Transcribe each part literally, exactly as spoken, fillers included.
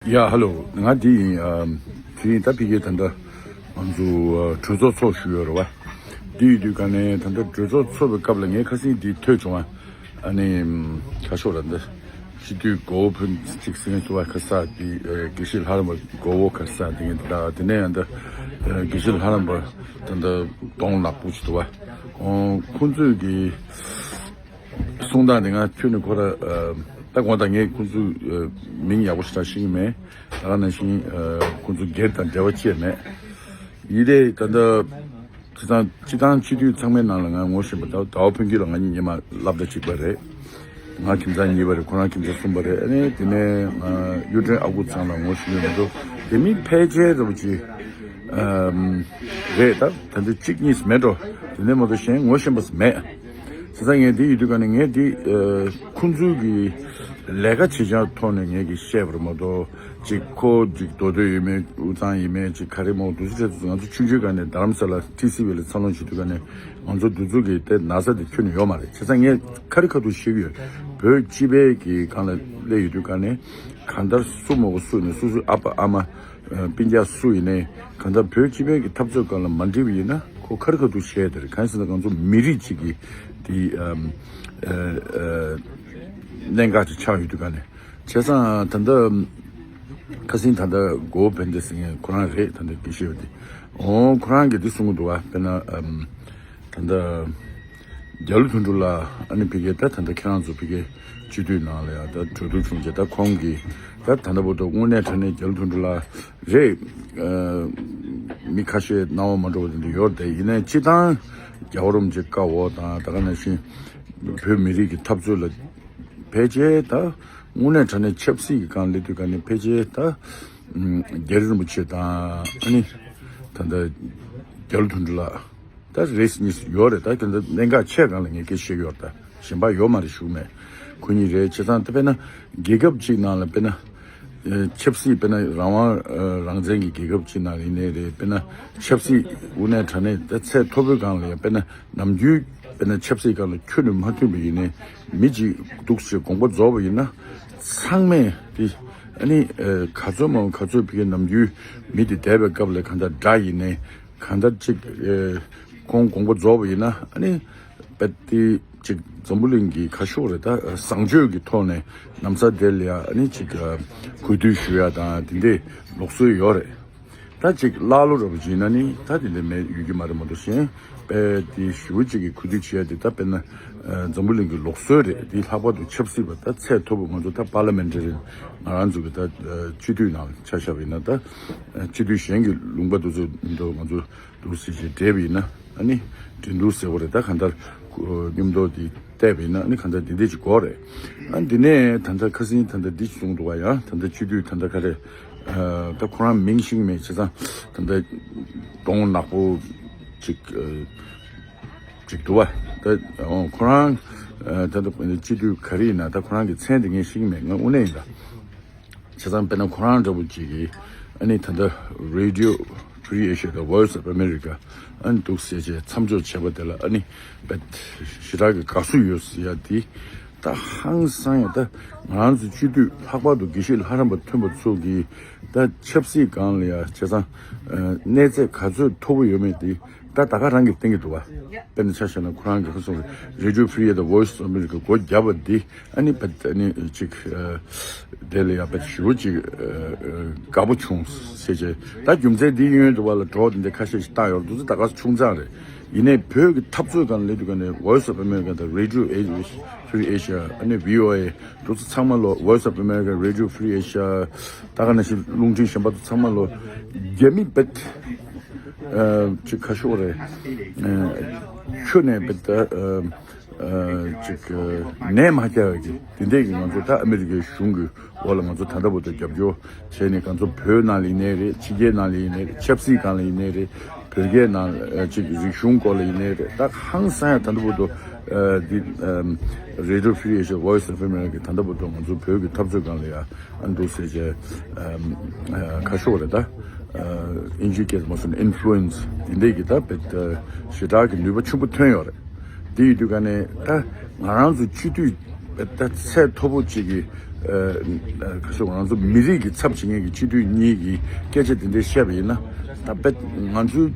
ཡ་ཧ་ལོ། ང་འདི་ཡིན། ཨམ། དེ་ཡིན་ད་ཕ་གིའི་ད་ལྟ་ང་ཚོ་ཨ་གྲོས་ཚོགས་ཚོགས་བཞུགས་ཡོད་རེད་བ། འདི་ཡོད་དུས་ག་ནས་ད་ལྟ་གྲོས་ཚོགས་ཚོགས་པའི་སྐབས་ལ་ངས་ཁ་སང་འདི་ཐོས་བྱུང་བ། ཨ་ནི་ཁ་ཤོག་ར་འདི་སྤྱི་འཐུས་གོ་བོ་ཕུན་ཅིག་སེང་སུ་བ་ཁ་ས་དེ་དགེ་བཤེས་ལྷ་རམས་པ་གོ་བོ་ཁ་ས་དེ་ངས་ད་དེ་ནས་ཡང་ད་དགེ་བཤེས་ལྷ་རམས་པ་ད་ལྟ་གདོང་ནག་པོ་ཅིག་འདུག་བ། ཁོང་ཚོས་ཀྱི་གསུང་སྟངས་དེ་ང་ཁྱོན་ནས་ཁོ་ར་ད་དགོངས་དག་ངས་ཁོང་ཚོའི་མིང་ཡག་པོ་ཞིག་ད་ཤེས་ཀྱི་མེད། ད་ག་ནང་བཞིན་ཁོང་ཚོ་སྒེར་དང་འབྲེལ་བ་ཅི་ཡང་མེད། ཡིན་ཏེ་ད་ལྟ་སྤྱི་བཏང་སྤྱི་བཏང་སྤྱི་འཐུས་ཚང་མའི་ནང་ལ་ང་ངོ་ཤེས་པ་ད་ཟླ་བ་ཕུན་སྐྱིད་ལ་ང་གཉིས་སྔོན་མ་སློབ་གྲྭ་གཅིག་པ་རེད། ང་ཁྱིམ་ཚང་གཉིས་པ་རེད། ཁོ་རང་ཁྱིམ་ཚང་གསུམ་པ་རེད། ཨ་ནི་དེ་ནས་ང་གཡུ་སྒྲོན་ཨ་ཁུ་ཚང་ལ་ངོ་ཤེས་ཀྱི་མི་འདུག་དེ་མིན་ཕལ་ཆེར་རེད་པ་ཅི་རེད། ད་ད་འདི་གཅིག་གཉིས་མེད་འགྲོ། དེ་ནས་མ་གཏོགས་གཞན་ངོ་ཤེས་པ་མེད། བྱས་ཙང་ངས་འདི་ཡོད་དུས་ག་ནས་ངས་འདི་ཁོང་ཚོའི་གི་ལས་ཀ་བྱེད་བྱ་ཐོག་ནས་ངས་གི་བཤད་པར་མ་གཏོགས་ཅིག་ཁོ་ཅིག་མདོ་སྟོད་ཡིན་མིན་དབུས་གཙང་ཡིན་མིན་ཅིག་ག་རེ་མོ་འདུག་སེ་བྱས་ང་ཚོ་ཆུང་ཆུང་ག་ནས་རྡ་རམ་ས་ལ་ཊི་སི་ཝི་ལ་འཚར་ལོངས་བྱེད་དུས་ག་ནས་ང་ཚོ་འདི་ཚོ་གི་དེ་ན་ཚ་དེ་ཁྱོན་ནས་ཡོད་མ་རེད། བྱས་ཙང་ངས་ཁ་རི་ཁ་ཐུག་བཤད་ཀྱི་ཡོད། བོད་སྤྱི་པའི་གི་སྒང་ལ་སླེབས་ཡོད་དུས་ག་ནས་གང་ལྟར་སུ་མོ་གོ་སུ་ནས་སུ་སུ་ཨ་ཕ་ཨ་མ་སྤུན་ཀྱག་སུ་ཡིན་ནའི་གང་ལྟར་བོད་སྤྱི་པའི་གི་འཐབ་རྩོད་སྒང་ལ་མ་འགྲིག་པ་ཡིན་ན་ཁོ་ཁ་རི་ཁ་ཐུག་བཤད་དེ་རེད། གང་ཡིན་ཟེར་ན་ང་ཚོ་མི་རིགས་གཅིག་གི་དེ་གནད་འགག་ཅིག་ཆགས་ཡོད་དུས་ག་ནས། བྱས་ཙང་ད་ལྟ་ཁ་སང་ད་ལྟ་གོ་བོ་ཕན་བདེ་ཟེར་མཁན་ཁོ་རང་རེད། ད་ལྟ་དགེ་བཤེས་པ་དེ་འོ་ཁོ་རང་གིས་འདི་གསུང་གི་འདུག་བ། དཔེར་ན་ཨམ། ད་ལྟ་རྒྱ་ལོ་དོན་གྲུབ་ལགས་ཨ་ནི་ཕ་གིའི་ད་ད་ལྟ་ཁྱེད་རང་ཚོ་ཕ་གིའི་སྤྱི་འཐུས་ནང་ལ་ཡང་ད་གྲོས་བསྡུར་བྱུང་རྗེས་ད་ཁོང་གིས་ད་ད་ལྟ་བར་དུ་དངོས་གནས་དྲང་གནས་རྒྱ་ལོ་དོན་གྲུབ་ལགས་རེད། མི་ཁ་ཤས་སྣང་བ་མ་འགྲོ་བ་དེ་འདྲ་ཡོད་རེད། དེ་ཡིན་ནའི་སྤྱི་བཏང་རྒྱལ་བ་རིན་པོ་ཆེ་བཀའ་འོག་དང་ད་ག་ནང་བཞིན་བོད་མི་རིགས་ཀྱི་འཐབ་རྩོད་ལ་ཕལ་ཆེར་ད་དངོས་གནས་དྲང་གནས་ཆབ་སྲིད་ཀྱི་སྒང་སླེབས་དུས་ག་ནས་ཕལ་ཆེར་ད་རྒྱལ་བ་རིན་པོ་ཆེ་དང་ཨ་ནི་ད་ལྟ་རྒྱ་ལོ་དོན་གྲུབ་ལགས་ད་རེས་གཉིས་ཡོད་རེད། ད་དེ་འདྲ་གནད་འགག་ཆེ་སྒང་ལ་ངས་སྐད་བཤད་ཀྱི་ཡོད་རེད། ད་གཞན་པ་ཡོད་མ་རེད་ཞུ་མེད། ཁོ་གཉིས་རེད། བྱས་ཙང་ད་དཔེར་ན་རྒྱལ་ཁབ་གཅིག་ནང་ལ་དཔེར་ན་ཆབ་སྲིད་དཔེར་ན་རང་དབང་རང་བཙན་གྱི་རྒྱལ་ཁབ་ཅིག་ནང་ཡིན་ནའི་རེད། དཔེར་ན་ཆབ་སྲིད་དངོས་གནས་དྲང་གནས་ད་ཚད་མཐོ་པོའི་སྒང་ལ་ཡང་དཔེར་ན་ནམ་རྒྱུན་དཔེར་ན་ཆབ་སྲིད་སྒང་ལ་ཁྱོན་ནས་མ་མཐུན་པ་ཡིན་ནའི་མི་གཅིག་འདུག་ཅེས་དགོངས་པ་རྫོགས་པ་ཡིན་ན་ཚང་མས་དེ་ཨ་ནི་ག་ཚོད་མང་ག་ཚོད་ཕ་གི་ནམ་རྒྱུན་མི་དེ་འདས་པའི་སྐབས་ལ་གང་ལྟར་དགྲ་ཡིན་ནའི་གང་ལྟར་གཅིག་ཁོང་དགོངས་པ་རྫོགས་པ་ཡིན་ན་ཨ་ནི་དཔེ་དེ་གཅིག་འཛམ་བུ་གླིང་གི་ཁ་ཕྱོགས་རེད། ད་བཟང་སྤྱོད་ཀྱི་ཐོག་ནས་ན་ཚ་དེ་ལ་ཡ་ཨ་ནི་གཅིག་གུས་འདུད་ཞུ་ཡ་དང་དེ་འདྲའི་ལུགས་སྲོལ་ཡོད་རེད། ད་གཅིག་ཀླ་ཀློ་འདྲ་པོ་བྱས་ན་ནི་ད་དེ་འདྲ་མེད་ཡོད་ཀྱི་མ་རེད་མ་གཏོགས་གཞན་དཔེ་དེ་ཞུ་བ་གཅིག་གི་གུས་འདུད་བྱེད་ཡ་དེ་ད་དཔེར་ན་འཛམ་བུ་གླིང་གི་ལུགས་སྲོལ་རེད། དེ་ལྷག་པར་དུ་ཆབ་སྲིད་པ་ད་ཚད་མཐོ་པོ་ང་ཚོ་ད་པར་ལི་མེན་ཊ་རི་ང་རང་ཚོ་གི་ད་སྤྱི་འཐུས་ནང་ཆ་བཞག་པ་ཡིན་ན་ད་སྤྱི་འཐུས་གཞན་གྱི་ལུང་པ་དེ་ཚོ་ང་ཚོ་འདུག་སེ་བྱས་འདྲེས་པ་ཡིན་ན་ཨ་ནི་འགྲན་བསྡུར་ཟེར་བ་རེད། ད་གང་ལྟར་མཉམ་དུ་དེ་བལྟས་པ་ཡིན་ན་ཨ་ནི་གང་ལྟར་དེ་འདྲས་ཅིག་དགོས་རེད། ཨ་འདི་ནས་ད་ལྟ་ཁ་སང་ད་ལྟ་འདི་གསུངས་འདུག་བ། ཡང་ད་ལྟ་སྤྱི་འཐུས་ད་ལྟ་ག་རེ་ད་ཁོ་རང་མིང་ཤེས་ཀྱི་མེད། བྱས་ཙང་ད་ལྟ་གདོང་ནག་པོ་ཅིག་ཅིག་འདུག་བ། ད་ཁོ་རང་ད་ལྟ་སྤྱི་འཐུས་ག་རེ་ཡིན་ན་ད་ཁོ་རང་གི་མཚན་དེ་ངས་ཤེས་ཀྱི་མེད། ང་དངོས་གནས་ཡིན་ད། བྱས་ཙང་དཔེར་ན་ཁོ་རང་འདྲ་པོ་ཅིག་གིས་ཨ་ནི་ད་ལྟ་Radio Free Asia དང་Voice of America ཨ་ནི་འདུག་ཟེར་བྱས་མཚམས་འཇོག་བྱས་པ་དེ་ལ་ཨ་ནི་དཔེ་ཞེ་དྲག་གི་དགའ་བསུ་ཡོད་ཟེར་ཡ་དེ་ད་ཧང་སང་ཡ། ད་ང་རང་ཚོ་སྤྱི་འཐུས་ལྷག་པར་དུ་དགེ་བཤེས་ལྷ་རམས་པ་ཐོན་པ་ཚོ་གིས་ད་ཆབ་སྲིད་སྒང་ལ་ཡ་བྱས་ཙང་གནས་ཚད་ག་ཚོད་མཐོ་པོ་ཡོད་མེད་དེ་ད་ད་ག་རང་གིས་བསྟན་གྱི་འདུག་བ། དཔེར་ན་ཆ་བཞག་ན་ཁོ་རང་གི་ཁ་སོང་རེ་ཌི་ཡོ་ཕི་རི་ཡ་དང་Voice of America སྒོ་བརྒྱབ་པ་འདི་ཨ་ནི་བ་ཨ་ནི་ཅིག་དེ་ལ་ཡང་བ་ཞུ་ཅིག་དགའ་པོ་བྱུང་ཟེར་བྱས། ད་རྒྱུ་མཚན་འདི་ཡོན་དུ་བ་ལ་གྲོགས་འདི་འདྲ་ཁ་ཤས་ཤིག་བཏང་ཡོད་འདུག་ད་ག་ཆུང་ཙག་རེད། ཡིན་ནའི་བོད་ཀྱི་འཐབ་རྩོད་སྒང་ལ་སླེབས་དུས་ག་ནས་Voice of America དང་Radio Free Asia ཨ་ནི་VOA འདུག་ཚང་མ་ལོ། Voice of America, Radio Free Asia ད་ག་ནང་བཞིན་རླུང་འཕྲིན་གཞན་པ་ཚང་མ་ལོ་རྒྱ་མི་བེད་ཅིག་ཁ་ཤོར་རེད། ཁྱོད་ནས་བེད་ཅིག་ནས་མ་བསྐྱལ་བ་གི་དེ་འདྲས་ཀྱི་ང་ཚོ་ད་ཨ་མི་རི་ཀའི་གཞུང་གི་འོག་ལ་ང་ཚོ་ད་ལྟ་བར་དུ་རྒྱབ་སྐྱོར་བྱས་ནས་ང་ཚོ་བོད་ནང་ལ་ཡིན་ནའི་རེད། ཕྱི་རྒྱལ་ནང་ལ་ཡིན་ནའི་རེད། ཆབ་སྲིད་སྒང་ལ་ཡིན་ནའི་རེད། བོད་སྐད་ནང་ཅིག་རིག་གཞུང་སྐོར་ལ་ཡིན་ནའི་རེད། ད་ཧང་སང་ཡ་ད་ལྟ་བར་དུ་འདི་Radio Free Asia, Voice of America ད་ལྟ་བར་དུ་ང་ཚོ་བོད་ཀྱི་འཐབ་རྩོད་སྒང་ལ་ཡ་ཨ་འདུག་ཟེར་བྱས་ཁ་ཤོར་རེད། ད་ཨིན་ཇི་སྐད་མ་སོང་ན་ཨིན་ཕུ་ལུ་ཨེན་སི་འདི་འདྲས་ཀྱི་ད་བེད་ཞེ་དྲག་གི་ནུས་པ་ཆེན་པོ་ཐོན་ཡོད་རེད། དེ་ཡོད་དུས་ག་ནས་ད་ང་རང་ཚོ་སྤྱི་འཐུས་ ད་ཚད་མཐོ་པོ་གཅིག་གི་ཨ་ཨ་ག་ཞུ་ང་ཚོ་མི་རིགས་ཀྱི་ཚབ་བྱེད་མཁན་གྱི་སྤྱི་འཐུས་གཉིས་ཀྱི་སྐད་ཆ་དེ་འདྲ་བཤད་པ་ཡིན་ན། ད་དཔེ་ང་ཚོའི་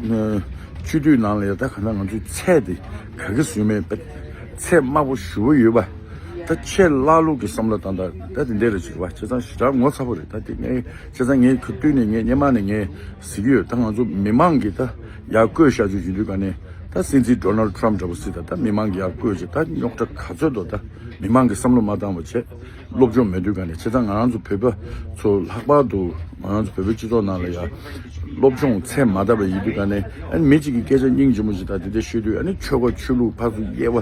ཨ་སྤྱི་འཐུས་ནང་ལ་ཡ་ད་ག་ན་ང་ཚོའི་ཚད་དེ་ག་གེ་བཟོས་མེད། དཔེ་ཚད་དམའ་པོ་ཞེ་པོ་ཡོད་པ། ད་ཆེས་ཀླད་ཀོར་གྱི་བསམ་བློ་བཏང་། ད་ད་དེ་འདྲ་རེད་ཟེར་བ། བྱས་ཙང་ཞེ་དྲག་ངོ་ཚ་པོ་རེད། ད་དེ་ངས་བྱས་ཙང་ངས་ཁ་བཏུད་ནས་ངས་སྔོན་མ་ནས་ངས་ཟེར་གྱི་ཡོད། ད་ང་ཚོ་མི་མང་གིས་ད་ཡར་བསྐོས་བཞག་རྒྱུ་ཡིན་དུས་ག་ནས། ད་སྲིད་འཛིན་ཌོ་ནལ་ཌི་ཊརམ་ཕི་འདྲ་པོ་ཟེར། ད་ད་མི་མང་གིས་ཡར་བསྐོས་བྱས། ད་རྙོག་དྲ་ག་ཚོད་འདུག་ད་མི་མང་གིས་བསམ་བློ་མ་བཏང་བ་བྱས། སློབ་སྦྱོང་མེད་དུས་ག་ནས། བྱས་ཙང་ང་རང་ཚོ་བོད་པ་ཚོ་ལྷག་པར་དུ་ང་རང་ཚོ་བོད་པའི་སྤྱི་ཚོགས་ནང་ལ་ཡ་སློབ་སྦྱོང་ཚད་མ་དར་བ་ཡིན་དུས་ག་ནས། ཨ་ནི་མི་གཅིག་གི་སྐད་ཆ་སྙིང་རྗེ་མོ་ཞིག་དང་དེ་འདྲ་བཤད་དུས། ཨ་ནི་ཆོལ་ཁ་ཆོས་ལུགས་ཕར་ཚུར་དབྱེ་བ་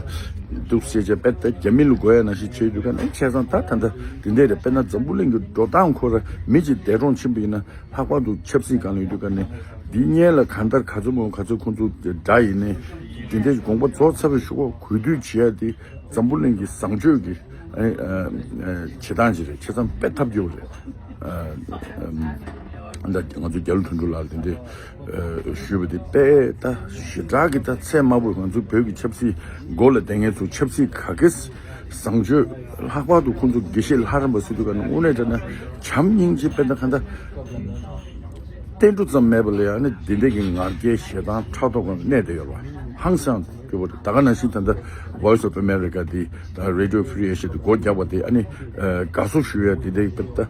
འདུག་ཟེར་བྱས། དཔེ་ད་རྒྱ་མི་ལ་དགོས་ཡ་ནང་བཞིན་བྱས་དུས་ག་ནས། བྱས་ཙང་ད་ད་ལྟ་དེ་འདྲ་རེད། དཔེར་ན་འཛམ་བུ་གླིང་གི་འགྲོ་སྟངས་ཁོ་ར་མི་གཅིག་འདས་གྲོངས་ཕྱིན་པ་ཡིན་ན། ལྷག་པར་དུ་ཆབ་སྲིད་སྒང་ལ་ཡོད་དུས་ག་ནས། འདི་སྔོན་ལ་གང་ལྟར་ག་ཚོད་མང་ག་ཚོད་ཁོང་ཚོ་དགྲ་ཡིན་ནའི། དེ་འདྲའི་དགོངས་པ་རྫོགས་ཚར་བའི་གཞུག་གུ་གུས་འདུད་བྱེད་ཡ་དེ་འཛམ་བུ་གླིང་གི་བཟང་སྤྱོད་ཀྱི་ཨ་ཨ་ཨ་བྱེད་སྟངས་ཅིག་རེད། བྱས་ཙང་དཔེ་ཐབས་སྐྱོ་བོ་རེད། ཨ་ཨ་ད་ང་ཚོ་རྒྱ་ལོ་དོན་གྲུབ་ལགས་དེ་འདྲའི་ཨ་ཞུས་པ་དེ་དཔེ་ད་ཞེ་དྲག་གི་ད་ཚད་དམའ་པོ། ང་ཚོ་བོད་ཀྱི་ཆབ་སྲིད་མགོ་ལ་བསྡད་མཁན་ཚོ་ཆབ་སྲིད་ག་གེ་བཟང་སྤྱོད། ལྷག་པར་དུ་ཁོང་ཚོ་དགེ་བཤེས་ལྷ་རམས་པ་ཟེར་དུས་ག་ནས། དངོས་གནས་དྲང་གནས་བྱམས་སྙིང་རྗེ། དཔེར་ན་གང་ལྟར་བསྟན་འགྲོ་ཙམ་མེད་པ་ལ་ཡང་ནི་འདི་འདྲ་གི་ང་རྒྱལ་ཞེ་སྡང་ཕྲག་དོག་གང་གནས་བསྡད་ཡོད་པ་ཧང་སང་སྐྱོ་པོ་རེད། ད་ག་ནང་བཞིན་ད་ལྟ་Voice of America དེ་དང་Radio Free Asia དེ་སྒོ་རྒྱག་པ་དེ། ཨ་ནི་ཨ་དགའ་བསུ་ཞུ་ཡ་དེ་འདྲ་ད་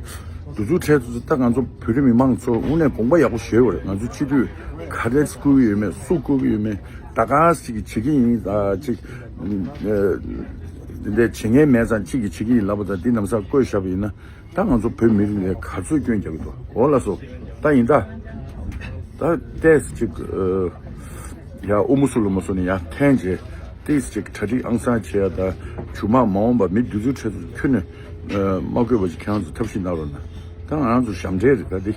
དུས་ཚོད་འཕྲལ་དུ། ད་ང་ཚོ་བོད་རིགས་མི་མང་ཚོ་དངོས་གནས་དགོངས་པ་ཡག་པོ་བཞེས་ཡོད་རེད། ང་ཚོ་སྤྱི་འཐུས་ག་རེ་བསྐོ་གི་ཡོད་མེད། སུ་བསྐོ་གི་ཡོད་མེད། ད་ག་ཅིག་གིས་བྱེད་ཀྱི་ཡིན། ཨ་ཅིག་ཨ་འདི་འདྲ་བྱེད་མཁན་མེད་ཙང་གཅིག་གིས་བྱེད་ཀྱི་ཡིན་ལབ་པ་དང་། འདི་ལམ་སང་བསྐོས་བཞག་པ་ཡིན་ན། ད་ང་ཚོ་བོད་མི་རིགས་ལ་ག་ཚོད་སྐྱོན་རྒྱག་གི་འདུག་འོ་ལགས་སོ། ད་ཡིན་ད། ད་ཏོག་ཙམ་ཅིག་ཨ་ཡ་དབུ་མ་སུ་ལ་མ་སོང་ནས་ཡར་འཐེན་བྱས། ཏོག་ཙམ་ཅིག་གྲ་སྒྲིག་ཨང་སང་བྱེད་ཡ། ད་མཇུག་མ་མ་འོངས་པ་མི་དུས་ཚོད་འཕྲལ་དུ་ཁྱོན་ནས་ཨ་མ་བསྐོས་པ་ཅིག་ཁྱེད་རང་ཚོ་ཐབས་ཤེས་གནང་རོགས་གནང་། ད་ང་རང་ཚོ་ཞབས་འདྲེན་རེད་ད་འདི།